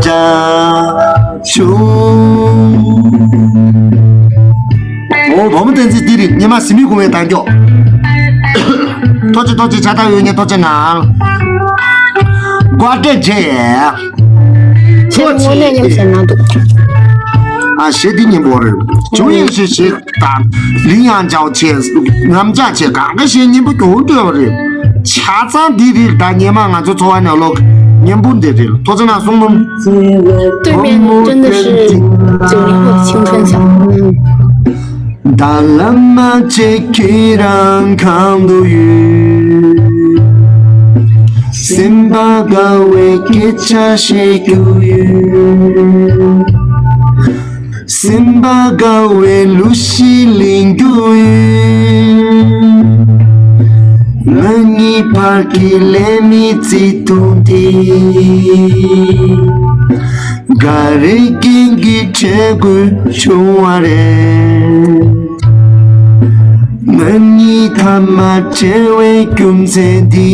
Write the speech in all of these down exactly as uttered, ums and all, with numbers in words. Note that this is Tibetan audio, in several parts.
བྱ་ཆུ། འོ་བུ་མོ་བསྟན་འཛིན་འདི་རེད། ཉི་མ་ཟིན་མི་དགུང་བའི་གདངས་སྐྱོགས། ཐོག་ཅི་ཐོག་ཅི་ཆ་ཐག་ཡོད་ཉེ་ཐོག་ཅི་ན། བཀའ་དྲིན་ཆེ། ཁྱེད་དངོས་གནས་མཉམ་ཟེར་གནང་འདུག་ཨ་ཞེ་འདི་སྙན་པོ་རེད། ཇུ་ཡིན་ཞེ་ཞེ་དང་ལིང་ཡང་འཇའ་ཆེ་ངམ་འཇའ་ཆེ་གང་ག་ཞེ་སྙན་པོ་གྱོང་སྤྲོད་པ་རེད། ཆ་ཚང་འདི་རིགས་ད་ཉེ་མ་ང་ཚོ་འཚོ་བ་ནས་ལོག་སྙན་པོ་འདི་རེད། ཐོག་ཅི་ན་གསུང་མམ། 对面真的是九零后的青春小伙。嗯。 ད་ལམ་མ་ཆེ་ཁྱེད་རང་གང་དུ་ཡོད། སེམས་པ་དགའ་བའི་སྐད་ཆ་བཤད་རྒྱུ་ཡོད། སེམས་པ་དགའ་བའི་གླུ་ཞིག་ལེན་རྒྱུ་ཡོད། ང་གཉིས་བར་གྱི་ལས་མི་བརྩི་དུང་དེ། ག་རེ་རྐྱེན་གྱིས་འཕྲད་དགོས་བྱུང་བ་རེད། ང་གཉིས་མཐའ་མ་བྲལ་བའི་རྒྱུ་མཚན་འདི།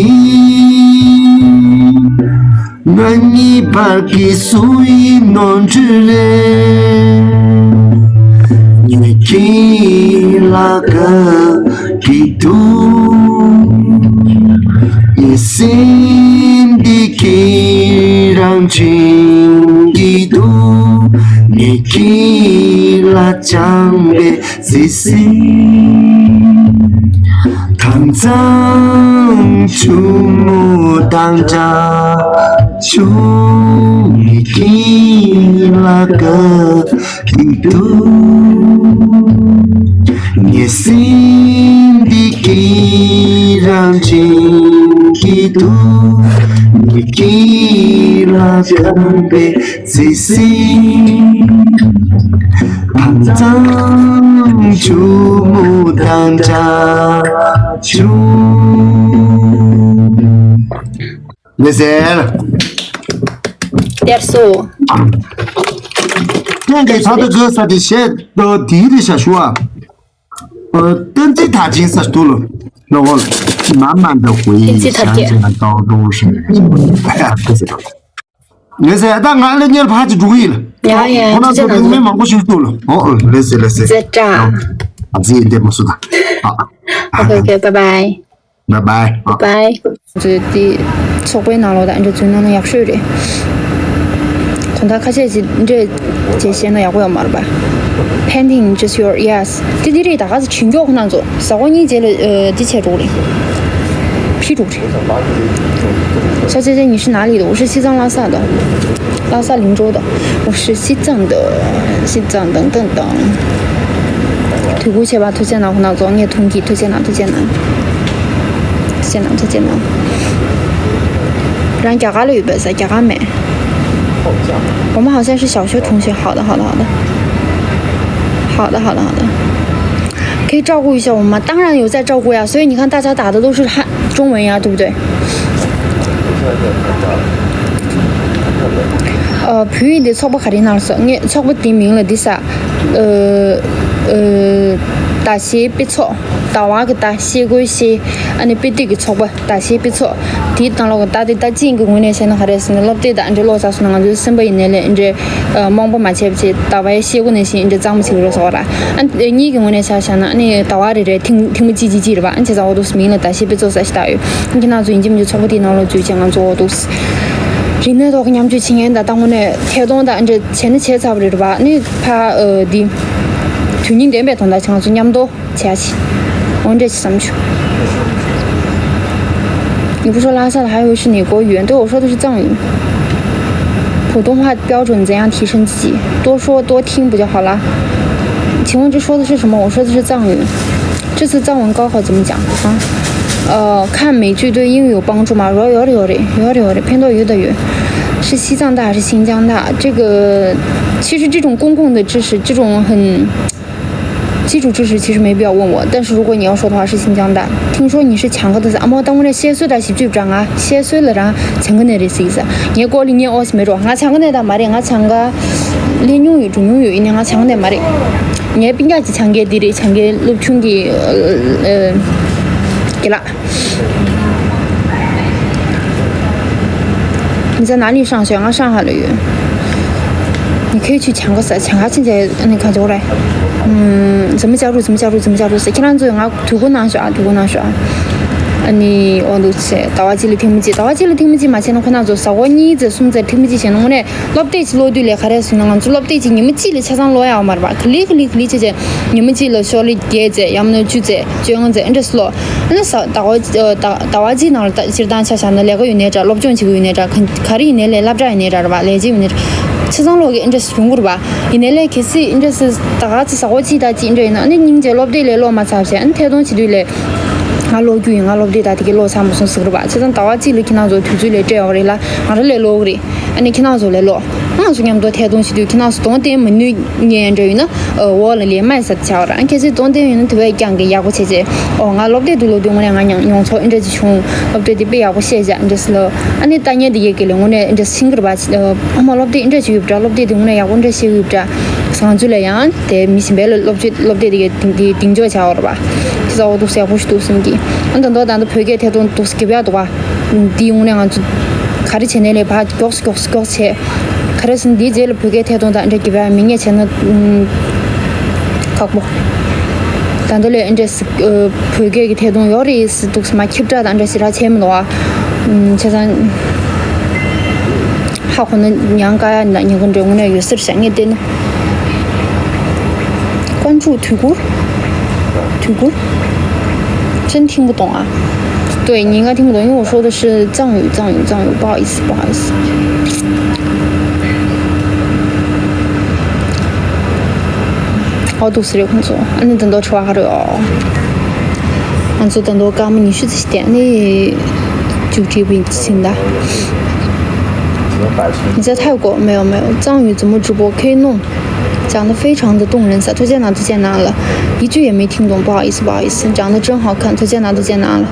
ང་གཉིས་བར་གྱི་སུ་ཡི་ནོར་འཁྲུལ་རེད། ངས་ཁྱེད་ལ་དགའ་གི་འདུག་ངའི་སེམས་འདི་ཁྱེད་རང་བྱིན་གྱི་འདུག་ངས་ཁྱེད་ལ་བཅངས་པའི་བརྩེ་སེམས། དྭངས་གཙང་ཆུ་མོ་དང་འདྲ་བྱུང་། ངས་ཁྱེད་ལ་དགའ་འདུག་ངའི་སེམས་འདི་ཁྱེད་རང་བྱིན་གྱི་འདུག་ངས་ཁྱེད་ལ་བཅངས་པའི་བརྩེ་སེམས། དྭངས་གཙང་ཆུ་མོ་དང་འདྲ་བྱུང་། ལགས་སོ། གཏེར་སོ། ཁྱེད་ཀྱིས་ད་ལྟ་བཟོས་ས་དེ་བཤད་དོ་དེའི་རིགས་ཤ་ཞུ་བ། ཨ། བསྟན་འཛིན་དར་ཆེན་ས་ཞུ་ལོ། ལོ་ལོ། མ་མ་འདྲ་ཧུའི་བསྟན་འཛིན་དར་རྒྱས། ཞང་ཞང་ཏའོ་ཏུའུ་ཧྲེང་། ལགས་སོ། ད་ང་ལས་གཉེར་ཕར་ཅིག་འགྲོ་གི་ཡིན་ལ། ཡ་ཡ། ཁོ་ན་ཚོ་ལ་མི་མང་པོ་ཞིག་འདུག་ལ། ཨོ་ལགས་སོ་ལགས་སོ། ཛེ་ཀྲ། ཨ་ཙི་འདེབས་མ་སུ་ད། ཨ། Okay, okay, bye bye. Bye bye. Bye. ཚོས་དེ་ཚོགས་པའི་ནང་ལོགས་དང་འདྲ་ཚུལ་ནང་ན་ཡག་ཤོས་རེད། དོན་དག་ཁ་ཤས་ཤིག་འདྲ་བྱས་བཤད་ན་ཡག་པོ་ཡོད་མ་རེད་པ། Painting just your ears. དེ་དེ་རེད། ད་ག་ཚོད་བྱིན་མགྱོགས་ཁོ་ན་ཚོ་ཟ་ཁོ་གཉིས་རྗེས་ལ་ཨ་དེ་བྱས་འགྲོ་རེད། ཕྱི་འགྲོ་རེད། 小姐姐，你是哪里的？我是西藏拉萨的。拉萨林州的。我是西藏的，西藏等等等。 དུས་འགོ་བྱས་པ་ཐུགས་རྗེ་གནང་ཁོང་རྣམ་ཚོ། ངས་མཐོང་གི། ཐུགས་རྗེ་གནང་། ཐུགས་རྗེ་གནང་། ཐུགས་རྗེ་གནང་། ཐུགས་རྗེ་གནང་། རང་རྒྱ་གར་ལ་ཡོད་པས་ཟེར། རྒྱ་གར་མེད། 我们好像是小学同学。好的，好的，好的。好的，好的，好的。可以照顾一下我们吗？当然有在照顾呀，所以你看大家打的都是汉中文呀，对不对？ཨ། བོད་ཡིག་འདི་ཚོགས་པ་ག་རེ་ནང་སོང་། ངས་ཚོགས་པ་འདི་མིང་ལ་འདི་ཟ། ཨ། ཨ། ཟླ་ཤེལ་དཔེ་ཚོགས། ཟླ་བ་གི་ཟླ། ཤེལ་སྒོའི་ཤེལ། ཨ་ནི་དཔེ་དེབ་ཀྱི་ཚོགས་པ། ཟླ་ཤེལ་དཔེ་ཚོགས། དེའི་ནང་ལོགས་ཀྱི་ཟླ་དེ་ཟླ་གཅིག་གི་ངོས་ནས་བཤད་ན་ག་རེ་ཟེར་ན། སློབ་དེབ་དང་འདྲ་ཀློག་ཚར་སོང་ན་ང་ཚོའི་སེམས་པ་ཡི་ནང་ལ་འདྲ། ཨ། རྨོངས་པ་མ་བྱས་པ་བྱས། ཟླ་བའི་ཤེལ་སྒོ་ནང་བཞིན་འདྲ་གཙང་མ་བྱེད་ཀྱི་རེད་ཟེར་བ་ར། ཨ་ནི་གཉིས་ཀྱི་ངོས་ནས་ཆ་བཞག་ན། ཨ་ནི་ཟླ་བ་རེ་རེ་ཐེངས་ཐེངས་མ་གཅིག་གཅིག་གཅིག་རེད་པ། ཨ་ནི་བྱས་ཙང་འོ་འདུག་སེ་མིང་ལ་ཟླ་ཤེལ་དཔེ་ཚོགས་ཟེར་ཞིག་བཏགས་ཡོད། ཨ་ནི་ཁྱེད་རྣམ་ཚོ་ཡིན་གཅིག་མིན་གཅིག་ཚོགས་པ་དེའི་ནང་ལོགས་འཛུལ་བྱས་ང་ཚོ་འོ་འདུག་སེ་རིག་གནས་ཐོག་གི་མཉམ་སྤྱོད་བྱེད་མཁན་དང་། ད་དངོས་གནས་ཐད་གཏོང་དང་འདྲ་བྱས་ན་བྱས་ཚར་བ་རེད་པ། ཨ་ནི་ཕ། ཨ། འདི་དོན་སྙིང་ལྡན་པའི་དོན་དག་ཅིག་ང་ཚོ་མཉམ་དུ་བྱ་ཆེ། འོ་འདྲ་ཞིག་བསམ་བྱུང་། 你不说拉萨的还有是哪国语言？对，我说的是藏语。普通话标准怎样提升自己？多说多听不就好了？请问这说的是什么？我说的是藏语。这次藏文高考怎么讲啊？呃，看美剧对英语有帮助吗？有，有的，有的，有的，有的，偏多有的有。是西藏大还是新疆大？这个，其实这种公共的知识，这种很 基础知识其实没必要问我，但是如果你要说的话，是新疆大。听说你是强哥的粉丝，啊，我当我那些岁的是局长啊，些岁了，然后强哥那的意思。你过了年我是没说，我强哥那的嘛的，我强哥练英语、中英语，你我强哥那嘛的。你别人家是强哥的，强哥录取的，呃，呃，给了。 你在哪里上学？我上海的。ཁྱོད་ཆུ་ཆང་ག་ཟ་ཆང་ག་ཆེན་ཆེ་ཨ་ནི་ག་འཇོག་རེད། ཛི་མ་ཅག་རུ་ཛི་མ་ཅག་རུ་ཛི་མ་ཅག་རུ་ཟེར། ཁྱེད་རང་ཚོས་ང་དུས་གོ་གནང་ཤོག་ཨ། དུས་གོ་གནང་ཤོག་ཨ། ཨ་ནི་འོ་འདུག་ཟེར། ཟླ་བ་གཅིག་ལ་ཐེངས་མ་གཅིག་ཟླ་བ་གཅིག་ལ་ཐེངས་མ་གཅིག་མ་བྱས་ན་ཁོ་ན་ཚོ་ཟ་འོ་གཉིས་ཙམ་གསུམ་ཙམ་ཐེངས་མ་གཅིག་བྱས་ན་དངོས་གནས་སློབ་དེབ་ཅིག་ཀློག་དུས་ལས་ག་རེ་ཟེར་ན། ང་ཚོ་སློབ་དེབ་ཅིག་ཉི་མ་གཅིག་ལས་ཆ་ཚང་ཀློག་ཡག་མ་རེད་པ། ག་ལེ་ག་ལེ་ག་ལེ་བྱས་བྱས་ཉི་མ་གཅིག་ལ་ཤོག་ལེ་བརྒྱད་ཙམ་ཡང་ན་བཅུ་ཙམ་བཅོ་ལྔ་ཙམ་ཨེ་འདྲས་ཀློག་ཨ་ནི་ཟ་ཟླ་བ་ཟླ་ཟླ་བ་གཅིག་ནང་ལ་ད་སྤྱིར་བཏང་ཆ་བཞག་ན་ལས་ཀ་ཡོད་ནའི་འདྲ། སློབ་སྦྱོང་བྱེད་དགོས་ཡོད་ནའི་འདྲ། ག་ག་རེ་ཡིན་ནའི་ལས་སློབ་གྲྭ་ཡིན་ནའི་འདྲ་རེད་པ། ལས་བྱེད་ཡིན་ནའི་འདྲ། ཆ་ཚང་ཀློག་གི་ཨེ་འདྲས་ཡོང་གི་རེད་པ། ཡིན་ནའི་ལས་གལ་སྲིད་ཨེ་འདྲས་ཟླ་ག་ཚོད་ཟ་འོ་གཅིག་དང་གཅིག་ཨེ་འདྲས་ཡིན་ན་ཨ་ནི་སྙིང་རྗེ་སློབ་དེབ་ལས་ཀློག་མ་ཚར་བྱས་ཨ་ནི་ཐད་གཏོང་བྱེད་དུས་ལས་ང་ཀློག་རྒྱུ་ཡིན། ང་སློབ་དེབ་ད་དེ་གས་ཀློག་ཚར་མ་སོང་ཟེར་གི་རེད་པ། བྱས་ཙང་ཟླ་བ་གཅིག་ལ་ཁྱེད་རང་ཚོ་དུས་ཚོད་ལས་སྤྲད་ཡོད་རེད་ལ། ང་རང་ལས་ཀློག་གི་རེད། ཨ་ནི་ཁྱེད་རང་ཚོ་ལས་ཀློག་ང་ཚོ་མཉམ་དུ་ཐད་གཏོང་བྱེད་དུས་ཁྱེད་རང་ཚོ་གདོང་བསྟན་མ་ནུས་ཉན་འདྲ་ཡོད་ན་འོག་ལ་ལས་མ་ཡི་ས་ཆ་བ་རང་། གལ་སྲིད་གདོང་བསྟན་ཡོད་ན་དེ་བས་ཀྱང་གི་ཡག་པོ་བྱས་བྱས། ཨོ་ང་སློབ་དེབ་འདི་ཀློག་དུས་དངོས་གནས་ང་མྱོང་མྱོང་ཚོར་ཨེ་འདྲ་ཅིག་བྱུང་། སློབ་དེབ་འདི་དཔེ་ཡག་པོ་བཤད་བཞག་ཨེ་འདྲ་ཟེར་ལ། ཨ་ནི་ལྟ་མཁན་དེ་གས་ཀྱི་ལས་དངོས་གནས་ཨེ་འདྲ་ཤེས་ཀྱི་རེད་པ། ཨ་མ་སློབ་དེབ་ཨེ་འདྲ་ཅིག་ཡོད་པ་འདྲ། སློབ་དེབ་འདི་དངོས་གནས་ཡག་པོ་ཨེ་འདྲ་བཤད་ཀྱི་ཡོད་པ་འདྲ་ཟེར། ང་ཚོ་ལ་ཡང་དེ་མི་གཞན་པ་ལ་སློབ་དེབ་སློབ་དེབ་དེ་གས་འདི་གདེང་འཇོག་བྱ་བ་རེད་པ། དེ་ཚོ་འོ་འདུག་སེ་ཡག་པོ་ཞིག་འདུག་བསམ་གི། ཨ་ད་དུང་ད་ལྟ་བོད་སྐད་ཐད་གཏོང་འདུག་སེ་གི་བ་འདུག་པ། འདི་དངོས་གནས་ང་ཚོ་ག་རེ་བྱས་ནའི་ལས་ཕར་མགྱོགས་སུ་མགྱོགས་སུ་མགྱོགས་བྱས། ག་རེ་ཟེར་ན་འདིའི་རྗེས་ལ་བོད་སྐད་ཐད་གཏོང་དང་འདྲ་གི་བ་མི་ངས་བྱས་ན་ཨུམ། ཁག་པོ། ད་ལྟ་ལས་ཨེ་འདྲས་སི་ཨ་བོད་སྐད་ཀྱི་ཐད་གཏོང་ཡོད་རེད་ཟེར་འདུག་སེ་མ་ཁྱབ་བསྒྲགས་དང་འདྲ་ཞེ་དྲག་བྱས་མི་འདུག་ཨ། ཨུམ་བྱས་ཙང་ཧ་གོ་ན་ཡང་བཀག་ཡ་ན་ཉེན་ཁ་འདྲ་དངོས་གནས་ཡོད་ས་རེད་ཤག་ངས་བལྟས་ན། 关注 དུས་འཁོར། དུས་འཁོར། 真听不懂啊。对，你应该听不懂，因为我说的是藏语，藏语，藏语，不好意思，不好意思。 ཨོ་འདུག་སེ་རེད་ཁོང་ཚོ། ཨ་ནི་ད་དུང་དྲི་བ་ག་རེ་ཡོད། ང་ཚོ་ད་དུང་སྐར་མ་ཉི་ཤུ་ཙམ་ཞིག་བསྡད་ནས་མཇུག་སྒྲིལ་བའི་ཟིན་ད། 你在泰国？没有，没有。藏语怎么直播可以弄？讲得非常的动人 ཟེར། ཐུགས་རྗེ་གནང་། ཐུགས་རྗེ་གནང་ལ། 一句也没听懂，不好意思，不好意思。长得真好看， ཐུགས་རྗེ་གནང་། ཐུགས་རྗེ་གནང་ལ།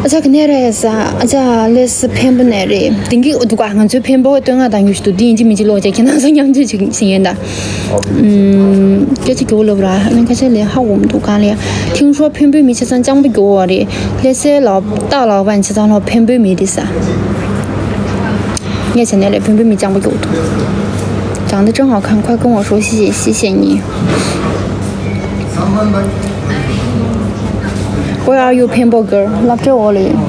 ཨ་ཅག་གི་ནས་རེད་ས། ཨ་ཅག་ལས་སི་འཕན་པོ་ནས་རེད། དེང་གི་འདུག་ག་ང་ཚོའི་འཕན་པོ་བསྟོད་བསྔགས་དང་ཡོད་ཞུ་དུ་འདི་ཡིན་གཅིག་མིན་གཅིག་ཀློག་བྱས་ཁྱེད་རང་ཚོ་མཉམ་སྤྱོད་བྱེད་བཞིན་ཡོད་ད། ཨུམ། སྐད་ཆ་གི་འུ་ལབ་ར། ཨ་ནི་ཁ་ཤས་ལས་ཧ་འོ་མི་འདུག་གང་ལས། 听说འཕན་པོའི་མི་ཆ་ཚང་སྤྱང་པོ་གི་འོ་རེད། ལས་སའི་ལག་རྟགས་ལག་པ་ཆ་ཚང་ལ་འཕན་པོའི་མི་རེད་ས། ངས་བྱས་ནས་ལས་འཕན་པོའི་མི་སྤྱང་པོ་གི་འོ་འདུག长得真好看，快跟我说谢谢，谢谢你。 Where are you, Pimple girl? སློབ་གྲྭའི་འོག་ལ་ཡོད།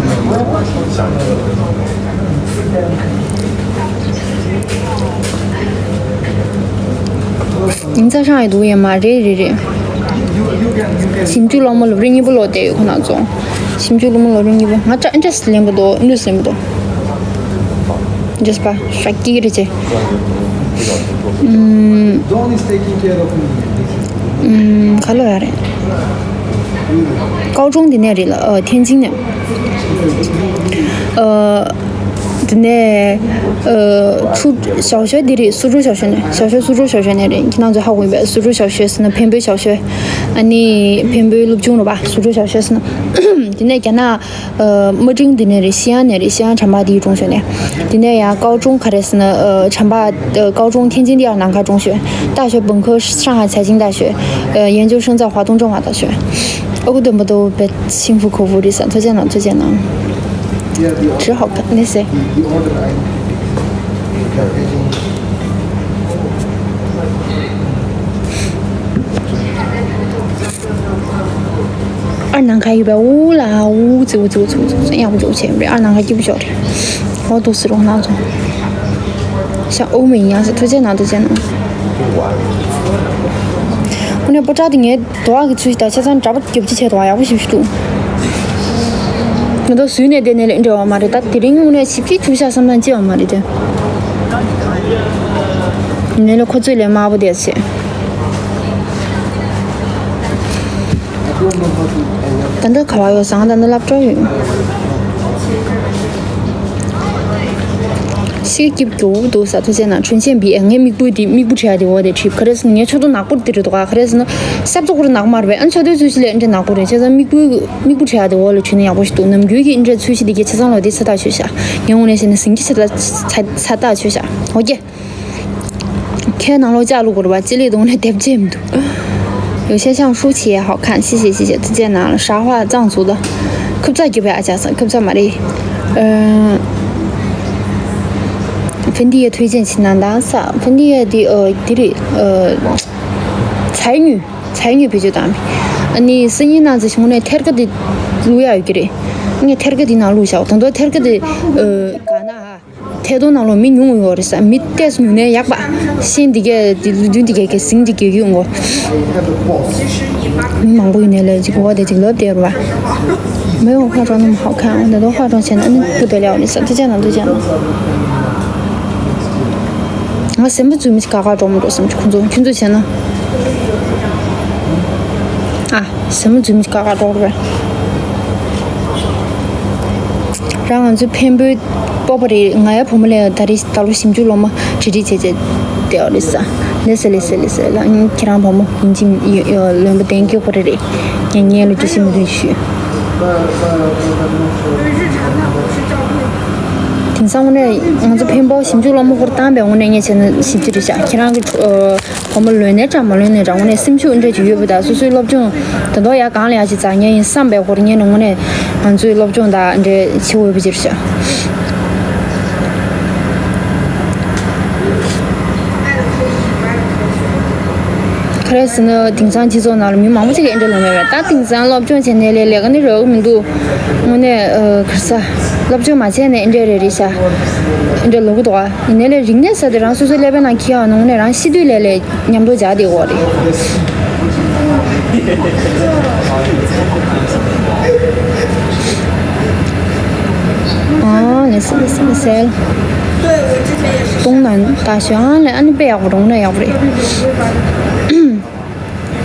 ཡིན་ཙང་ཧྲང་ཡི་འདུག་ཡིན་མ་རེད། རེད་རེད། ཞིབ་འཇུག་སློབ་མ་སློབ་རིམ་གཉིས་པ་ལོག་བསྡད་ཡོད་ཁོ་ན་ཚོ། ཞིབ་འཇུག་སློབ་མ་སློབ་རིམ་གཉིས་པ། ང་ཅག་ཨེ་འདྲས་ལེན་པ་འདུག་ཨེ་འདྲས་ལེན་པ་འདུག་འདྲས་པ་ཧྲ་ཀི་རེད་ཅེ། ཨུམ། ཨུམ། ག་ལོ་ཡ་རེད། 高中 འདི་ནས་རེད་ལ། ཨ། 天津 ནས། ཨ། འདི་ནས། ཨ། 初- 小学 འདི་རེད། 苏州小学 ནས། 小学 苏州小学 ནས་རེད། ཁྱེད་རང་ཚོ་ཧ་གོ་ཡིན་པས། 苏州小学 ཟེར་ན་འཕན་པོའི་小学། ཨ་ནི་འཕན་པོའི་སློབ་ཆུང་རེད་པ། 苏州小学 ཟེར་ན། འདི་ནས་རྒྱ་ནག་ཨ། 木樨 འདི་ནས་རེད། 西安 ནས་རེད། 西安 浐མ་པ་འདིའི་中学 ནས། འདི་ནས་ཡང་高中 ག་རེ་ཟེར་ན། ཨ། 浐མ་པ། ཨ། 高中 天津第二南开中学，大学本科上海财经大学，呃，研究生在华东政法大学。 ཨ་ཁུ་སྟོན་པ་དོ་བེད་ཤིང་ཕུ་ཁོ་བོ་རེད་ས། ཐུགས་རྗེ་གནང་། ཐུགས་རྗེ་གནང་། 真好看 ནས་ཟེར། ཨར་ནང་ཁ་ཡོད་པའི་འུ་ལ་འུ་ཙི་འུ་ཙི་འུ་ཙི་འུ་ཙི་ཡག་པོ་འཇོག་བྱས་རེད། ཨར་ནང་ཁ་སྐྱིད་པོ་ཞོག་རེད། འོ་འདུག་སེ་རོགས་གནང་སོང་། ཤ་འུ་མི་ཡང་ཟེར། ཐུགས་རྗེ་གནང་། ཐུགས་རྗེ་གནང་། དངོས་གནས་པོ་ཏྲ་དེ་ངའི་དོ་བ་གི་ཚུལ་ཞིག་དང་ཆ་ཚང་འདྲ་པོ་རྒྱབ་ཅི་བྱས་དོ་བ་ཡག་པོ་ཞིག་ཞིག་འདུག་ང་ཚོ་བཟོས་ནས་བསྡད་ནས་ལས་འབྲེལ་བ་མ་རེད། ད་དེ་རིང་དངོས་གནས་ཞིབ་ཀྱིས་ཐུག་ཤག་བསམ་སྣང་སྐྱེ་བ་མ་རེད་དེ། ངས་ལས་ཁོ་ཚོས་ལས་དམའ་པོ་བསྡད་ཚེ། ད་ལྟ་ག་བ་ཡོད་ཟེར་ན་ད་ལྟ་སློབ་གྲྭ་ཡོད། ཤི་སྐྱིབས་རྒྱུ་འདུག་ས། ཐུགས་རྗེ་གནང་། 唇线笔 ངའི་མིག་སྤུས་འདི་མིག་སྤུ་བྲི་ཡ་དེ་འོ་དེ་བྲིས། ག་རེ་ཟེར་ན་ངའི་ཕྱོགས་མདོག་ནག་པོ་དེ་རེད་འདུག་ག་ག་རེ་ཟེར་ན་ཤ་བཙོག་པོ་རེད། ནག་མ་རེད་པས། ཨ་ནི་ཕྱོགས་མདོག་ཚོས་ཤིག་ལས་འདྲ་ནག་པོ་རེད། བྱས་ཙང་མིག་སྤུ་མིག་སྤུ་བྲི་ཡ་དེ་འོ་ལ་བྲིས་ན་ཡག་པོ་ཞིག་འདུག་ནམ་རྒྱུན་གྱི་འདྲ་ཚོས་ཤིག་འདི་གའི་ཆ་ཚང་ལོ་དེ་ཚ་ཐག་ཆོད་ཤག་ངས་དངོས་གནས་བཤད་ན་ཟིང་ཆ་ཚ་ཚ་ཚ་ཐག་ཆོད་ཤག་འོ་ཀྱེ། ཁའི་ནང་ལོགས་ལྕགས་བླུགས་དགོས་རེད་པ། ལྕེ་ལེ་གདོང་ནས་དེབ་ཅེས་མི་འདུག 有些像舒淇也好看，谢谢谢谢。 ཐུགས་རྗེ་གནང་། 啥话藏族的。 ཁུབ་ཙག་རྒྱབ་པའི་ཨ་ཅག་ས། ཁུབ་ཙག་མ་རེད། ཨ། ཕན་ཏི་ཡ་ཐོས་ཅན་ཕྱིན་ན་འདང་ས། ཕན་ཏི་ཡ་འདི་ཨ་འདི་རེད། ཨ་ཚལ་ཉོས། ཚལ་ཉོས་བེད་སྤྱོད་བཏང་། ཨ་ནི་སང་ཉིན་གནངས་ཚེ་ཞུང་ནས་ཐེར་ཀ་འདི་བླུག་ཡག་ཡོད་ཀྱི་རེད། ངས་ཐེར་ཀ་འདི་ནང་བླུགས་བཞག་ད་དུང་ཐེར་ཀ་འདི་ཨ་ག་ན་ཨ། ཐད་གཏོང་ནང་ལོགས་མི་ཉུང་ཡོད་རེད་ས། མི་ཏོག་ཙམ་ཉུང་ནའི་ཡག་པ། ཤིང་འདི་གས་འདི་ལུས་སྟོན་འདི་གས་གས་ཟིང་འདི་གས་ཡོད་ངོ་། མི་མང་པོ་ཡིན་ནའི་ལས་ཅིག་འོ་དེ་ཅིག་ལབ་བསྡད་རེད་བ། 没有化妆那么好看，我的化妆显得嗯不得了，你啥都见了都见了。ང་སེམས་པ་འཛུལ་མི་ཞིག་ཁ་ཁ་འགྲོ་མི་འགྲོ་བསམ་གྱི་ཁོང་ཚོ་ཁྱོད་ཚོ་བྱས་ན། ཨ། སེམས་པ་འཛུལ་མི་ཞིག་ཁ་ཁ་འགྲོ་རེད། རང་ང་ཚོའི་འཕན་པོའི་སྤོབས་པ་རེད། ང་ཡ་བུ་མོ་ལས་ད་རེས་ད་ལོ་ཞིབ་འཇུག་སློབ་མ་ཁྲིད་ཁྲིད་བྱས་བྱས་བསྡད་པ་རེད་ས། ལེ་སེ་ལེ་སེ་ལེ་སེ་ལ་ཁྱེད་རང་བུ་མོ་ཡིན་གཅིག་ཡོད་ཡོད་ལོན་པ་གཏན་འཁེལ་ཁོ་རེ་རེད། ངས་ངས་ལ་འདྲི་ཞིབ་མི་འདྲི་ཞུས། དེང་སང་དངོས་གནས་ང་ཚོ་འཕན་པོ་ཞིབ་འཇུག་སློབ་མ་ཁོ་རེ་བཏང་པའི་དངོས་གནས་ངས་བྱས་ན་ཞིབ་ཅིག་རེད་ཤག་ཁྱེད་རང་གི་བུ་མོ་ལོན་ནའི་འདྲ་མ་ལོན་ནའི་འདྲ་དངོས་གནས་སེམས་ཤུགས་འདྲ་ཅིག་ཡོད་པ་དང་སོ་སོའི་སློབ་སྦྱོང་ད་དུང་ཡར་གང་ལ་ཡར་ཅིག་འཛེགས་མཁན་ཡིན་བསམ་པའི་སྐོར་ངས་ནི་དངོས་གནས་ང་ཚོའི་སློབ་སྦྱོང་དང་འདྲ་བྱེད་འོས་པ་ཅིག་རེད་ཤག་ག་རེ་ཟེར་ན་དེང་སང་སྤྱི་ཚོགས་ནང་ལ་མི་མང་པོ་ཅིག་གིས་འདི་འདྲ་ལབ་ཡོད་རེད། ད་དེང་སང་སློབ་སྦྱོང་བྱས་ནའི་ལས་ལས་ཀ་ནི་རག་གི་མི་འདུག་དངོས་གནས་ཨ་ག་རེ་ཟ། སློབ་སྦྱོང་མ་བྱས་ནའི་འདི་འདྲ་རེད་རེད་ཤག་འདི་འདྲ་ལབ་གི་འདུག་ཨ། ཡིན་ནའི་ལས་རིག་གནས་ཟེར་དེ་རང་སོ་སོའི་ཀླད་པའི་ནང་འཁྱེར་ཡག་ནང་ནས་རང་ཤི་དུས་ལས་ལས་མཉམ་དུ་སྦྱར་བསྡད་ཡོད་རེད། ཨ་ལེ་སི་ལེ་སི་ལེ་སི། གཏོང་ན་ད་ཞོ་ཨ་ལེ་ཨ་ནི་དཔེ་ཡག་པོ་རུང་ན་ཡག་པོ་རེད།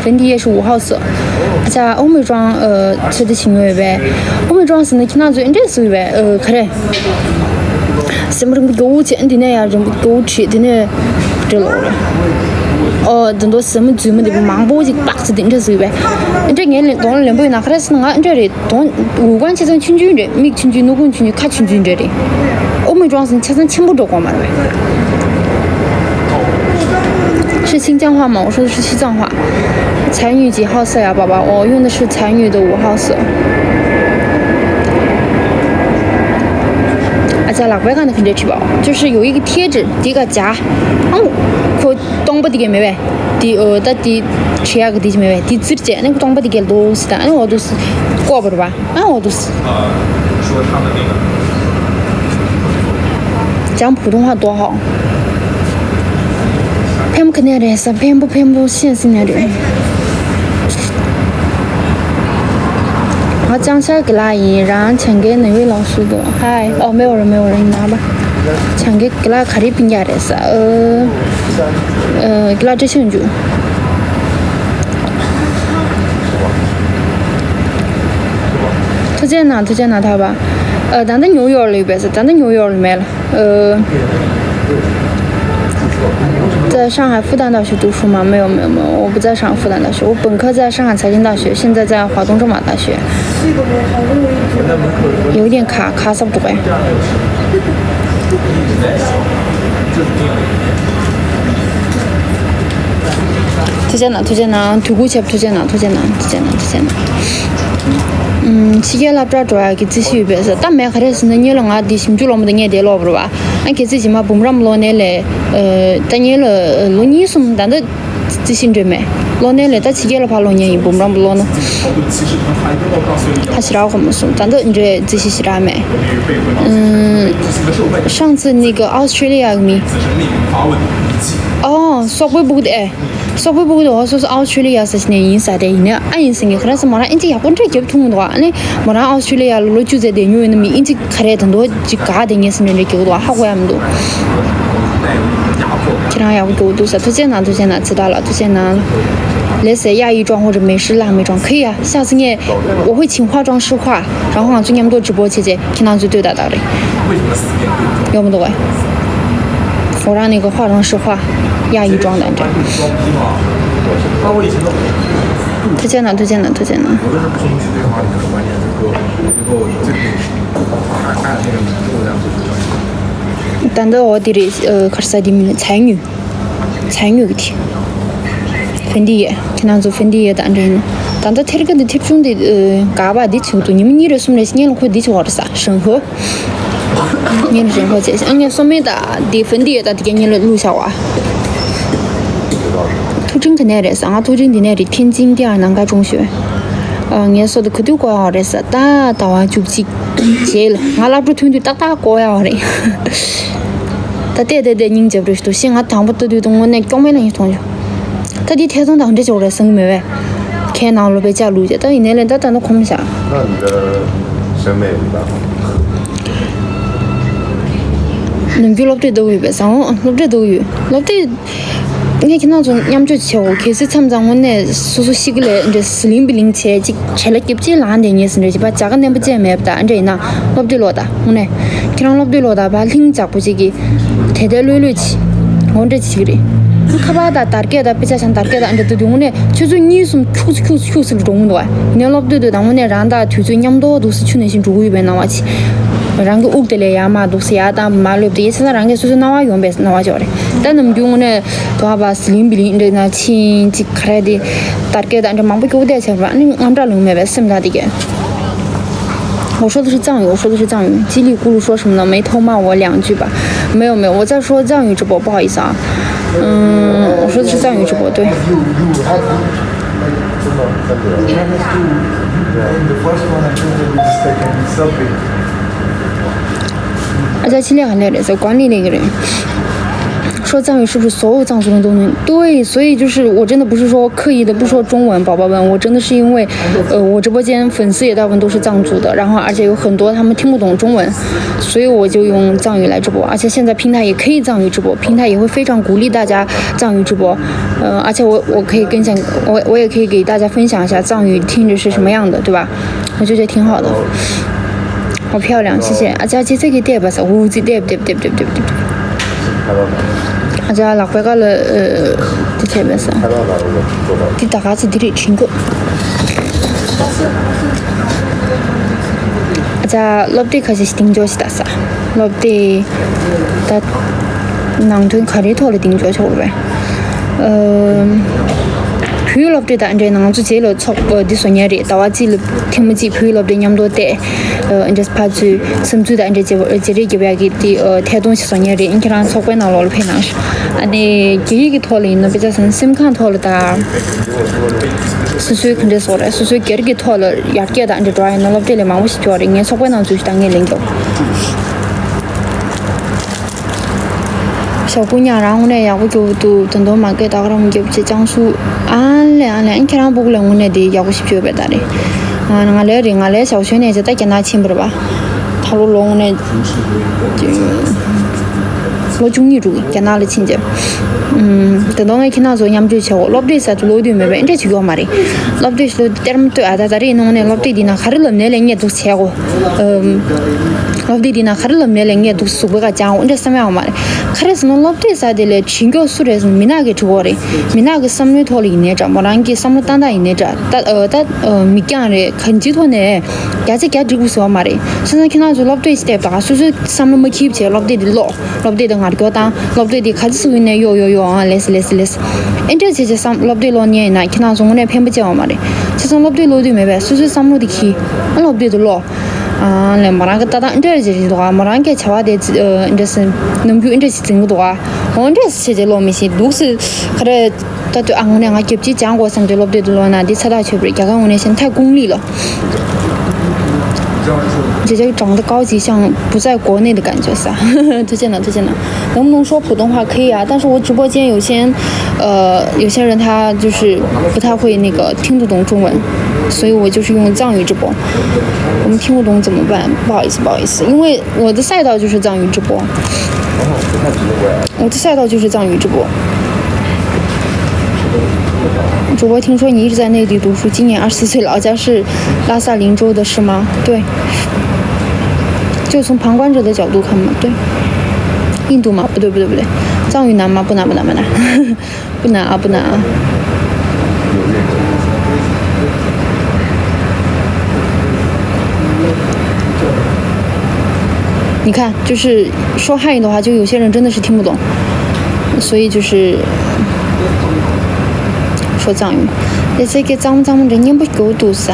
ཕན་ཏི་ཡེ་ཧྲི་ཝུ་ཧའོ་སི། ཨ་ཅག་ཨོ་མི་ཀྲོན་ཨ་ཚོད་ལྟ་བྱེད་མྱོང་ཡོད་པས། ཨོ་མི་ཀྲོན་ཟེར་ན་ཁྱེད་རང་ཚོས་འདི་འདྲས་ཟེར་བས་ཨ་ག་རེ། སེམས་རིང་པོ་རྒྱོ་བོ་བྱས་འདི་ནས་ཡང་རིང་པོ་རྒྱོ་བོ་བྲིས་འདི་ནས་འདྲེ་ལོག་རེད། ཨོ་འདི་འདྲ་སེམས་རྫུན་མ་འདི་མང་པོ་ཅིག་པགས་ཟེར་འདི་འདྲས་ཟེར་བས། འདི་འདྲས་ངས་ལན་གདོང་ལེན་པོ་ཡིན་ན་ག་རེ་ཟེར་ན་ང་འདི་འདྲས་རེད། གདོང་འོ་ཁང་ཆ་ཚང་ཆུང་ཆུང་རེད། མིག་ཆུང་ཆུང་སྣ་ཁུང་ཆུང་ཆུང་ཁ་ཆུང་ཆུང་འདྲ་རེད། ཨོ་མི་ཀྲོན་ཟེར་ཆ་ཚང་ཆེན་པོ་འགྲོ་དགོས་མ་རེད། 是新疆话吗？我说的是西藏话。 才女几号色呀，宝宝？我用的是才女的五号色。 ཨ་ཅག་ལག་པའི་སྒང་ནས་ག་འདྲས་བྲིས་པ། 就是有一个贴纸， འདི་ག་ཅག་ཨང་ཁོ་སྟོང་པ་འདི་གས་མེད་པས། འདི་ཨོ་ད་འདི་བྲིས་ཡག་གི་འདི་མེད་པས། འདི་བཙིར་བྱས་ཨ་ནི་སྟོང་པ་འདི་གས་ལོ་སི་ད་ཨ་ནི་འོ་དུ་སི་ཀོ་བར་བ། ཨ་འོ་དུ་སི། 讲普通话多好。 ཕན་པོ་ག་ནས་རེད་ཟེར། ཕན་པོ་ཕན་པོ་ཤེས་སི་ནས་རེད། ང་ཅང་ཤར་གི་ལ་ཡིན། རང་བྱང་གའི་ནང་བའི་ལག་ཤུ་དོ། ཧའི། ཨོ་མེ་འོ་ར་མེ་འོ་ར་ཡིན་ན་པ། བྱང་གའི་གི་ལ་ག་རེ་པིན་རྒྱ་རེད་ཟེར། ཨ་ཨ་གི་ལ་བཀྲ་ཤིས་འཇུ། ཐུགས་རྗེ་གནང་། ཐུགས་རྗེ་གནང་། ཐར་པ། ཨ་ད་ལྟ་ཉིའུ་ཡོག་ལ་ཡོད་པས་ཟེར། ད་ལྟ་ཉིའུ་ཡོག་ལ་མེད་ལ། 呃，在上海复旦大学读书吗？没有，没有，没有，我不在上海复旦大学，我本科在上海财经大学，现在在华东政法大学。有点卡，卡萨不懂哎。ཐུགས་རྗེ་གནང་། ཐུགས་རྗེ་གནང་། ཐུགས་རྗེ་གནང་། ཐུགས་རྗེ་གནང་། ཐུགས་རྗེ་གནང་། ཐུགས་རྗེ་གནང་། ཨུམ། ཕྱི་རྒྱལ་སློབ་གྲྭར་འགྲོ་ཡག་གི་རྩིས་ཞུས་པས་ཟེར། ད་མེད་ག་རེ་ཟེར་ན་སྔོན་ལ་ང་འདི་ཞིབ་འཇུག་སློབ་མ་དང་ངས་དེ་ཀློག་པ་རེད་བ། ཨ་གལ་སྲིད་རྗེས་མ་འབུམ་རམས་སློབ་གནས་ལས། ཨ་ད་སྔོན་ལ་ལོ་གཉིས་གསུམ་ད་ལྟ་རྩིས་ཞིབ་འགྲོ་མེད། སློབ་གནས་ལས་ད་ཕྱི་རྒྱལ་ལ་ཕར་ལོག་མཁན་ཡིན། འབུམ་རམས་སློབ་ན། ཧ་ཞེ་དྲག་གོ་མ་སོང་། ད་ལྟ་འདྲའི་རྩིས་ཞིབ་ཞེ་དྲག་མེད། ཨུམ། 上次那个 Australia གི་མི། ཨོ་སོག་པོའི་སྤུ་གུ་དེ། ཨེ། སོག་པོའི་སྤུ་གུ་དེ་འོ་སོ་སོ་ཨོ་སི་ཁྲུ་ལི་ཡ་ཟེར་ནས་ཡིན་ས་རེད། ཡིན་ན་ཨ་ཡིན་ཟེར་མཁན་ག་རེ་ཟེར། མོ་རང་ཨིན་ཇི་ཡག་པོ་འདྲ་རྒྱབ་ཐུབ་མི་འདུག་ཨ་ནི་མོ་རང་ཨོ་སི་ཁྲུ་ལི་ཡ་ལ་ལོ་བཅུ་ཙམ་བསྡད་མྱོང་ཡོད་ན་མི་ཨིན་ཇི་ག་རེ་ད་དུང་ཅིག་དགའ་བསྡད་མཁན་ཟེར་ནས་འདྲ་རྒྱག་གི་འདུག་ཧ་གོ་ཡག་མི་འདུག་ཁྱེད་རང་ཡག་པོ་རྒྱག་གི་འདུག་ས། ཐུགས་རྗེ་གནང་། ཐུགས་རྗེ་གནང་། ཚེ་བདག་ལགས་ཐུགས་རྗེ་གནང་། 来，谁亚裔妆或者美式辣妹妆可以啊，下次你我会请化妆师画，然后 ང་ཚོ་མཉམ་དུ་直播 བྱས་བྱས་ཁྱེད་རང་ཚོ་ལྟོས་ད་ད་རེད། ཡོང་མི་འདུག་གས། ཁོ་རང་ནི་གི་ཧྭ་ཀྲང་ཧྲི་ཧྭ་ཡ་ཡི་ཀྲང་དང་འདྲ། ཐུགས་རྗེ་གནང་། ཐུགས་རྗེ་གནང་། ཐུགས་རྗེ་གནང་། ད་ལྟ་འོ་དེ་རེད། ཨ་ག་རེ་ཟ་དེ་མིན་ཚལ་ཉོས། ཚལ་ཉོས་གི་དེ། ཧྥན་ཏི་ཡས། ཁྱེད་རང་ཚོ་ཧྥན་ཏི་ཡས་དང་འདྲ་ཡིན་ན། ད་ལྟ་ཐེར་ཀ་འདི་ཐེར་ཆུང་འདི་ཨ་ག་པ་འདི་བྱེད་ཀྱི་འདུག་ཉི་མ་གཉིས་རེ་གསུམ་རེ་སྔོན་ལ་ཁོ་འདི་བྱེད་པ་རེད་ས། ཧྲང་ཧོ། ངས་རིན་གོང་བྱས་ཤག་ངས་སོ་མེ་དང་དེ་ཧྥུན་དི་ཡོད་ད་དེ་ག་ངས་ལ་བླུགས་བཞག་པ། ཐུག་ཅིང་དེ་ནས་རེད་ཟེར། ང་ཐུག་ཅིང་དེ་ནས་རེད། 天津第二南高中学། ཨ། ངའི་སོ་དེ་ག་དུས་བཀོག་ཡག་རེད་ཟེར། ད་ཟླ་བ་བཅུ་གཅིག་རྗེས་ལ། ང་སློབ་གྲྭ་ཐོན་དུས་ཏག་ཏག་བཀོག་ཡག་རེད། ད་བལྟས་བལྟས་བལྟས་སྙིང་རྗེ་པོ་རེད་ཤག་ཤི། ང་དང་པོ་ལྟ་དུས་དང་དངོས་གནས་སྐྱོ་མེད་ལ་ཡིན་མཐོང་ཤག་ད་འདི་ཐད་གཏོང་དང་འདྲ་ཅིག་རེད་བསམ་གྱི་མེད་པས། ཁའི་ནང་ལོགས་པའི་ལྕགས་བླུགས་རྗེས་ད་ཡིན་ནའི་ལས་ད་ད་ནི་གོམས་ཤག་ད་འདི་ཟེར་མེད་ཡིན་པ། ནམ་རྒྱུན་སློབ་གྲྭའི་ལྟ་བུ་ཡོད་པས་བཟང་བོ། སློབ་གྲྭའི་ལྟ་བུ་ཡོད། སློབ་གྲྭའི། ངས་ཁྱེད་རང་ཚོ་མཉམ་སྤྱོད་བྱེད་འོ། གལ་སྲིད་མཚམས་མཚམས་དངོས་གནས་སོ་སོ་ཤི་གི་ལས་འདྲ་ཟི་ལིང་བི་ལིང་བྱས་ཅིག་བྱེད་ལ་སྐྱིད་ཅིག་ལངས་བསྡད་ངེས་ཟིན་རེད་ཅེས་པ་བྱ་དགའ་བརྣན་པ་ཅན་མེད་པ་ད་འདྲ་ཡིན་ན་སློབ་དེབ་ཀློག་ད་དངོས་གནས། ཁྱེད་རང་སློབ་དེབ་ཀློག་ད་བ་ལྷིང་འཇགས་པོ་ཅིག་གིས་དེ་ལྟའི་ལྷོད་ལྷོད་ཅིག་འོ་འདྲ་བྱེད་ཀྱི་རེད། ཁ་པར་དང་དར་སྐད་དང་དཔེ་ཆ་ཆ་དར་སྐད་དང་འདྲ་འདུག་དུས་དངོས་གནས་ཆུ་ཚོད་གཉིས་གསུམ་ཁྱུག་ཙམ་ཁྱུག་ཙམ་ཁྱུག་ཙམ་ལ་འགྲོ་གི་འདུག་བ། ཡིན་ནའི་སློབ་དེབ་དེ་དང་དངོས་གནས་རང་དང་དུས་ཚོད་མཉམ་དུ་འདུག་སེ་ཆུ་ནང་བཞིན་འགྲོ་གི་ཡོད་པའི་སྣང་བ་ཅིག་རང་གི་དབུགས་དེ་ལས་ཡར་མར་འདུག་སེ་ཡར་དང་མར་ལོབས་དེ་ཡིན་ཙང་རང་གི་སོ་སོའི་སྣང་བ་ཡོང་པའི་སྣང་བ་ཅིག་རེད། ད་ནམ་རྒྱུན་དངོས་གནས་དུ་བ་བ་ཟི་ལིང་བི་ལིང་འདྲ་ན་ཕྱིན་ཅིག་ག་རེ་དེ་དར་སྐད་དང་འདྲ་མང་པོ་སྐྱོ་བོ་བསྡད་བྱས་པ་ནི་དངངས་སྐྲག་ལངས་མེད་པའི་སེམས་ཐག་དེ་གས། 我说的是藏语，我说的是藏语。叽里咕噜说什么呢？没偷骂我两句吧？没有没有，我在说藏语直播，不好意思啊。嗯，我说的是藏语直播，对。而且今天很累的，在管理那个人。说藏语是不是所有藏族人都能？对，所以就是我真的不是说刻意的不说中文，宝宝们，我真的是因为，呃，我直播间粉丝也大部分都是藏族的，然后而且有很多他们听不懂中文，所以我就用藏语来直播，而且现在平台也可以藏语直播，平台也会非常鼓励大家藏语直播，呃，而且我我可以跟讲，我我也可以给大家分享一下藏语听着是什么样的，对吧？我就觉得挺好的。好漂亮，谢谢。啊，这这这个店吧，是五 G店店店店店店。啊，这老白干了，呃，这前面是。这大概是地理情况。ཨ་ཅག་སློབ་དེབ་ཁ་ཤས་ཤིག་གདེང་འཇོག་ཞིག་ད་ས། སློབ་དེབ་ད་ནང་དོན་ག་རེའི་ཐོག་ལ་གདེང་འཇོག་ཆོག་རེད། ཨ། བོད་སློབ་དེབ་དང་འབྲེལ་ནང་ཚོ་རྗེས་ལ་ཚོགས་པ་འདི་བཟོ་མཁན་རེད། ཟླ་བ་གཅིག་ལ་ཐེངས་མ་གཅིག་བོད་སློབ་དེབ་མཉམ་དུ་བལྟས། ཨ། འདྲ་ཕར་ཚུར་བསམ་ཚུལ་དང་འབྲེལ་བརྗེ་བར་བརྗེ་རེས་རྒྱབ་ཡག་གི་དེ་ཨ་ཐད་གཏོང་ཞིག་བཟོ་མཁན་རེད། ཨིན་ཁྱེད་རང་ཚོགས་པའི་ནང་ལོགས་ལ་ཕེབས་གནང་ཤག་ཨ་ནི་རྒྱ་ཡིག་གི་ཐོག་ལ་ཡིན་ན་དཔེ་ཆ་ཟིན་སེམས་ཁམས་ཐོག་ལ་ད། སོ་སོའི་ག་འདྲས་སོགས་རེད། སོ་སོའི་སྒེར་གྱི་ཐོག་ལ་ཡར་རྒྱས་དང་འདྲ་འགྲོ་ཡ་ཡིན་ན་སློབ་གྲྭ་ལས་མང་པོ་ཞིག་འགྲོ་བ་རེད། ངའི་ཚོགས་པའི་ནང་ཚུད་ཞིག་ད་ངས་ལེན་རྒྱོབ། ཞའོ་ཀུ་ཉག་རང་དངོས་གནས་ཡག་པོ་སྐྱོ་བོ་འདུག་ད་དུང་མ་སྐད་ད་ག་རང་རྒྱབ་ཅེས་ཅང་སུ། ཨ་ལེ་ཨ་ལེ། ཨ་ཁྱེད་རང་ཕྲུ་གུ་ལ་དངོས་གནས་དེ་ཡག་པོ་ཞིག་བྱོས་པས་ད་རེད། ང་ང་ལས་རེད། ང་ལས་ཞའོ་ཆོས་ནས་ཇི་ལྟར་རྒྱ་ནག་ཕྱིན་པ་རེད་པ། ད་ལོ་ལོ་དངོས་གནས། ལོ་བཅུ་གཉིས་འགྲོ་གི་རྒྱ་ནག་ལ་ཕྱིན་རྗེས། ཨུམ། ད་དུང་ངས་ཁྱེད་རང་ཚོ་མཉམ་སྤྱོད་བྱེད་འོ། སློབ་དེབ་ཟེར་དུས་ཀློག་དུས་མེད་པས་འདྲ་བྱེད་ཀྱི་ཡོད་མ་རེད། སློབ་དེབ་ཞིག་ལོ་གཏེར་མ་ལྟོས་ཨ་ད་ད་རེས་ནང་ནས་སློབ་དེབ་འདི་ན་ག་རེ་ལབ་ནས་ལས་ངས་འདུག་བྱས་གོ། ཨུམ། སློབ་དེབ་འདི་ན་ག་རེ་ལབ་ནས་ལས་ངས་འདུག་གཟུགས་པོ་ག་ཅང་འོ་འདྲ་བསམ་ཡག་མ་རེད། ག་རེ་ཟེར་ན་སློབ་དེབ་ཟེར་དེ་ལས་བྲིས་མགྱོགས་སུ་རེད་ཟེར་ན་མི་ནག་གི་བྲིས་གོ་རེད། མི་ནག་གི་བསམ་བློའི་ཐོག་ལ་ཡིན་ནའི་འདྲ། མོ་རང་གི་བསམ་བློ་ཏག་ཏག་ཡིན་ནའི་འདྲ། ད་ཨ་ད་ཨ་མིག་རྒྱང་རེད། གང་ཅིའི་ཐོག་ནས་བརྒྱ་ཆ་བརྒྱ་འགྲིག་པོ་བཟོ་བ་མ་རེད། བྱས་ཙང་ཁྱེད་རང་ཚོ་སློབ་དེབ་ཞིག་བལྟས་པ་དང་སོ་སོའི་བསམ་བློ་མ་འཁྱེར་བྱས་སློབ་དེབ་འདི་ཀློག་སློབ་དེབ་དེ་ངར་སྐྱོར་བཏང་། སློབ་དེབ་དེ་ག་ཚོད་ཟུག་ཡིན་ནའི་ཡོ་ཡོ་ཡོ་ཨང་ལེས་ལེས་ལེས། ཨེ་འདྲ་བྱས་བྱས་བསམ་སློབ་དེབ་ཀློག་མཁན་ཡིན་ན་ཁྱེད་རང་ཚོ་དངོས་གནས་ཕན་པ་ཅི་ཡང་མ་རེད། བྱས་ཙང་སློབ་དེབ་ཀློག་དུས་མེད་པས་སོ་སོའི་བསམ་བློ་དེ་འཁྱེར། ཨ་སློབ་དེབ་དེ་ཀློག་ཨ་ལེ་མོ་རང་གི་ལྟ་སྟངས་ཨེ་འདྲ་བྱས་བྱས་འདུག་ཨ་མོ་རང་གི་བྱ་བ་དེ་ཨེ་འདྲ་སེ་ནམ་རྒྱུན་ཨེ་འདྲ་ཞིག་འཛིན་གི་འདུག་ཨ་འོ་འདྲ་བྱས་བྱས་ཀློག་མི་ཤེས་འདུག་སེ་ག་རེ། ད་དུང་ཨ་དངོས་གནས་ང་རྒྱབ་ཅིག་སྦྱང་དགོས་བསམ་དུས་སློབ་དེབ་དེ་ཀློག་ན་འདི་ཚ་ཐག་ཆོད་པ་རེད། རྒྱ་གར་དངོས་གནས་བཤད་ན་太功利了། 姐姐长得高级，像不在国内的感觉撒。推荐了，推荐了。能不能说普通话？可以啊，但是我直播间有些，呃，有些人他就是不太会那个听得懂中文，所以我就是用藏语直播。我们听不懂怎么办？不好意思，不好意思，因为我的赛道就是藏语直播。我的赛道就是藏语直播。主播，听说你一直在内地读书，今年二十四岁，老家是拉萨林州的是吗？对，就从旁观者的角度看嘛，对。印度嘛，不对不对不对，藏语难吗？不难不难不难。不难啊，不难啊。你看，就是说汉语的话，就有些人真的是听不懂，所以就是说藏语。 ལས་ཚེ་གེ་གཙང་མ་གཙང་མ་འདྲ་སྙན་པོ་སྐྱོ་འདུག་ས།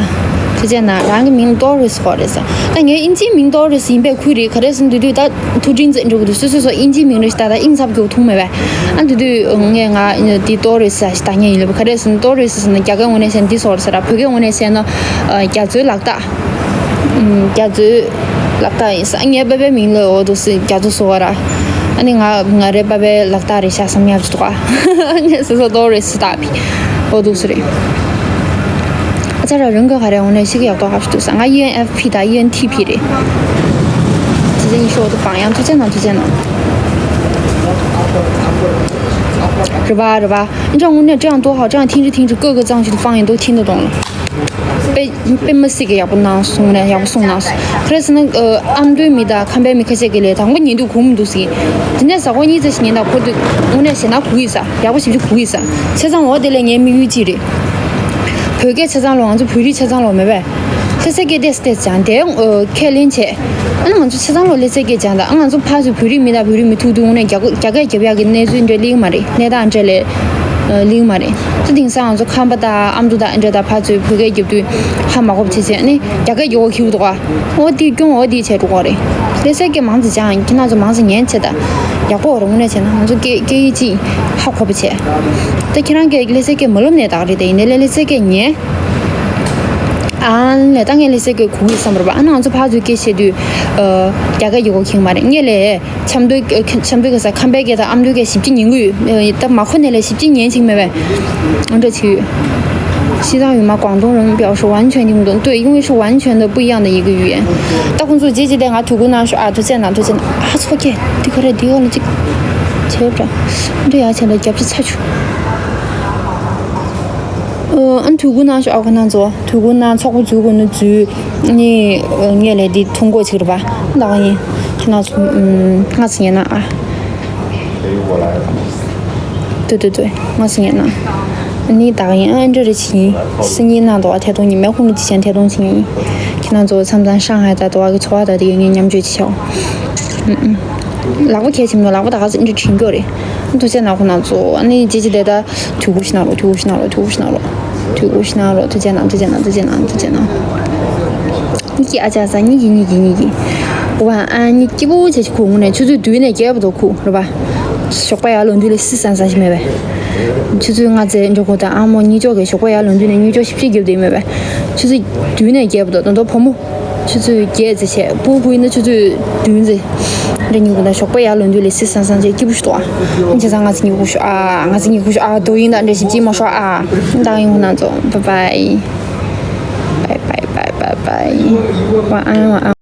ཐུགས་རྗེ་གནང་། རང་གི་མིང་ཏོ་རེ་སི་ཟེར་གོ་རེད་ཟེར། ད་ངའི་དབྱིན་ཇིའི་མིང་ཏོ་རེ་སི་ཡིན་པས་ཁུལ་རེད། ག་རེ་ཟེར་ན་དེ་དུས་ད་ཐུགས་དྲིན་ཙེ་འགྲོ་གི་འདུག་སོ་སོ་སོ་དབྱིན་ཇིའི་མིང་རེ་ཞིག་ད་ད་དབྱིངས་འཚབ་རྒྱུ་ཐུང་མེད་པས། ཨ་དེ་དུས་ངས་ང་འདི་ཏོ་རེ་སི་ཞིག་ད་ངས་ཡིན་ལབ། ག་རེ་ཟེར་ན་ཏོ་རེ་སི་ཟེར་ན་རྒྱ་སྐད་ངོས་ནས་བཤད་ན་འདི་ཟེར་གོ་རེད་ཟེར། བོད་སྐད་ངོས་ནས་བཤད་ན་རྒྱ་མཚོའི་ལག་རྟགས། རྒྱ་མཚོའི་ལག་རྟགས་ཡིན་ས། ངའི་པ་ཕའི་མིང་ལ་འོ་འདུག་སེ་རྒྱ་མཚོ་ཟེར་བ་ར། ཨ་ནི་ང་ང་རའི་པ་ཕའི་ལག་རྟགས་རེད་ཤག་བསམ་ཡག་ཅིག་འདུག་ག་ངས་སོ་སོ་ཏོ་རེ་སི་བཏགས་པའི་འོ་འདུག་སེ་རེད། ཨ་ཅག་ར་རང་གི་ག་རེ་འོ་ནས་ཤི་གི་ཡག་ཏོག་ཧ་ཤི་འདུག་ས། ང་ཨི་ཨེན་ཨེཕ་པི་དང་ཨི་ཨེན་ཐི་པི་རེད། དེ་ཚོ་ཡིན་ཤོག་ཏུ་བང་ཡང་ཐུགས་རྗེ་གནང་། ཐུགས་རྗེ་གནང་། རེད་པ་རེད་པ། ཨིན་ཀྲང་དངོས་གནས་ཀྲང་ཏོ་ཧ་ཀྲང་ཐིང་ཅི་ཐིང་ཅི་ཀོ་ཀོ་ཙང་ཞིག་ཏུ་བང་ཡིན་འདུག་ཐིང་དུ་གཏོང་ལ། དཔེ་དཔེ་མི་སྲིད་ཀྱི་ཡག་པོ་གནང་སོང་ནས་ཡག་པོ་གསུངས་གནང་སོང་། ག་རེ་ཟེར་ན་ཨ་མདོའི་མི་དང་ཁམས་པའི་མི་ཁ་ཤས་ཀྱིས་ལས་དང་པོ་ཉན་དུས་གོ་མི་འདུག་ཟེར། དེ་ནས་གཟའ་འཁོར་གཉིས་ཙམ་ཞིག་ཉན་དང་ཁོ་ཚོས་དངོས་གནས་ཞེད་སྣང་གོ་གི་ས། ཡག་པོ་ཞེ་པོ་ཅིག་གོ་གི་ས། བྱས་ཙང་འོ་དེ་ལས་ངའི་དམིགས་ཡུལ་གཅིག་རེད། བོད་སྐད་ཆ་ཚང་ལོ། ང་ཚོ་བོད་རིགས་ཆ་ཚང་ལོ་མེད་པས། ལྷ་སའི་སྐད་ཏོག་ཙམ་ཏོག་ཙམ་སྦྱངས་ཏེ་ཁས་ལེན་བྱས། ཨ་ནི་ང་ཚོ་ཆ་ཚང་ལོ་ལྷ་སའི་སྐད་སྦྱངས་དང་། ཨ་ང་ཚོ་ཕར་ཚུར་བོད་རིགས་མི་དང་བོད་རིགས་མི་ཐུག་དུས་དངོས་གནས་རྒྱ་རྒྱ་སྐད་རྒྱབ་ཡག་གི་གནས་ཚུལ་འདྲ་སླེབས་མ་རེད། གནས་སྟངས་འདྲ་ལས་སླེབས་མ་རེད། དེ་དེང་སང་ང་ཚོ་ཁམས་པ་དང་ཨ་མདོ་དང་ཨ་འདྲ་དང་ཕར་ཚུར་བོད་སྐད་རྒྱབ་དུས་ཧ་མ་གོ་བ་བྱས་བྱས། ཨ་ནི་རྒྱ་སྐད་རྒྱབ་དགོས་འཁེལ་འདུག་ག་འོ་དེ་སྐྱོན་འོ་དེ་བྱས་འགྲོ་གི་རེད། ལྷ་སའི་སྐད་མང་ཙམ་སྦྱངས། ཁྱེད་རང་ཚོ་མང་ཙམ་ཉན་བྱས་དང་། ཡག་པོ་རེད། དངོས་གནས་བྱས་ན་ང་ཚོ་སྐད་སྐད་ཡིག་གཅིག་ཧ་གོ་བ་བྱས། ད་ཁྱེད་རང་གིས་ལྷ་སའི་སྐད་མ་ལབ་ནའི་ད་ག་རེད། དེ་ཡིན་ནའི་ལྷ་སའི་སྐད་ཉན། ཨ་ལས་ད་ངས་ལྷ་སའི་སྐད་གོ་གི་བསམ་པ་རེད་པ། ཨ་ནི་ང་ཚོ་ཕར་ཚུར་སྐད་བཤད་དུས་ཨ་རྒྱ་སྐད་ཀྱི་གོ་ཁེངས་མ་རེད། ངས་ལས་ཆབ་མདོའི་ཆབ་མདོའི་སྐད་ས་ཁམས་པའི་སྐད་དང་ཨ་མདོའི་སྐད་ཞིབ་ཅིག་ཉན་གི་ཡོད། ད་མ་གོ་ནའི་ལས་ཞིབ་ཅིག་ཉན་ཅིག་མེད་པས། ཨ་འདྲ་ཅིག་ཡོད། 西藏语嘛，广东人表示完全听不懂。对，因为是完全的不一样的一个语言。ད་ཁོང་ཚོ་རྗེས་ཀྱི་དེ་ང་དུས་འཁོར་ནང་ཤོག་ཨ། ཐུགས་རྗེ་གནང་། ཐུགས་རྗེ་གནང་། ཨ་ཚོགས་ཀྱི་དེ་ག་རེད། དེ་འོག་ལ་ཅིག་བྱས་པ་འདྲ། འདི་ཡ་བྱས་ལ་རྒྱབ་ཅིག་ཚ་ཆུ། ཨ་དུས་འཁོར་ནང་ཤོག་ཨ། ཁོ་ན་ཚོ་དུས་འཁོར་ནང་ཚོགས་པ་འཛུལ་དགོས་ན་འཛུལ། ནི་ངས་ལས་འདི་ཐུང་གོ་ཅིག་རེད་པ། ད་ག་ཡིན། ཁྱེད་རང་ཚོ་ང་ཚོ་ཉན་ན་ཨ། ཏུ་ཏུ་ཏུ། ང་སུ་ཉན་ན། ནི་ད་ག་ཡིན། ཨ་འདྲ་རེ་ཆི་ཡིན། སི་ཉིན་ནང་དོ་བ་ཐད་གཏོང་ཉིན་མའི་ཁུངས་ཀྱི་ཆེན་ཐད་གཏོང་ཆི་ཡིན། ཁྱེད་རང་ཚོ་མཚམས་མཚམས་ཧྲང་ཧའེ་དང་དོ་བ་གི་ཚོ་བ་དང་དེ་ཡོད་ངས་མཉམ་སྤྱོད་ཅི་བྱའོ། ཨུམ་ཨུམ། ལག་པ་ཁྱེར་ཕྱིན་ནོ། ལག་པ་ད་ག་ཚོད་འདྲ་བྲིན་གྱོ་རེད། ཐུགས་རྗེ་གནང་ཁོ་ན་ཚོ། ཨ་ནི་ཅི་ཅི་དེ་ད་དུས་འཁོར་ཤི་ན་རོ། དུས་འཁོར་ཤི་ན་རོ། དུས་འཁོར་ཤི་ན་རོ། དུས་འཁོར་ཤི་ན་རོ། ཐུགས་རྗེ་གནང་། ཐུགས་རྗེ་གནང་། ཐུགས་རྗེ་གནང་། ཐུགས་རྗེ་གནང་། ཉིད་ཀྱི་ཨ་ཅག་ས། ཉིད་ཀྱི་ཉིད་ཀྱི་ཉིད་ཀྱི། ཝ་ཨ་ཉིད་སྐྱིད་པོ་བྱས་ཤིག་ཁུ་ངུ་ནས་ཆུ་ཚོད་བདུན་ནས་བརྒྱད་བར་དུ་ཁུ་རེད་པ། ཞོགས་པ་ཡར་ལོག་དུས་ལ་སི་སང་སང་ཞིག་མེད་པས། ཆུ་ཚོད་ལྔ་ཙམ་འགྲོ་གོ་དང་། ཨ་མོ་གཉིད་ཅོག་གི་ཞོགས་པ་ཡར་ལོག་དུས་ནས་གཉིད་ཅོག་ཞིབ་ཅིག་རྒྱབ་དེ་མེད་པས། ཆུ་ཚོད་བདུན་ནས་བརྒྱད་བར་དུ། ད་དུང་བུ་མོ་ཆུ་ཚོད་བརྒྱད་ཙམ་བྱས། སྤུ་གུ་ཡིན་ན་ཆུ་ཚོད་བདུན་ཙམ། འདྲ་གཉིད་ཁུག་དང་། ཞོགས་པ་ཡར་ལོག་དུས་ལ་སི་སང་སང་བྱས་སྐྱིད་པོ་ཞིག་འདུག་ཨ། བྱས་ཙང་ང་ཚོ་གཉིད་ཁུག་ཤོག་ཨ། ང་ཚོ་གཉིད་ཁུག་ཤོག་ཨ། དོ་ཡིན་དང་འདྲ་ཞིབ་ཅིག་མ་ཤོག་ཨ། ད་ཡིན་ཁོ་ན་ཚོ། བའི་བའི། བའི་བའི་བའི་བའི། ཝ་ཨ་ཝ་ཨ།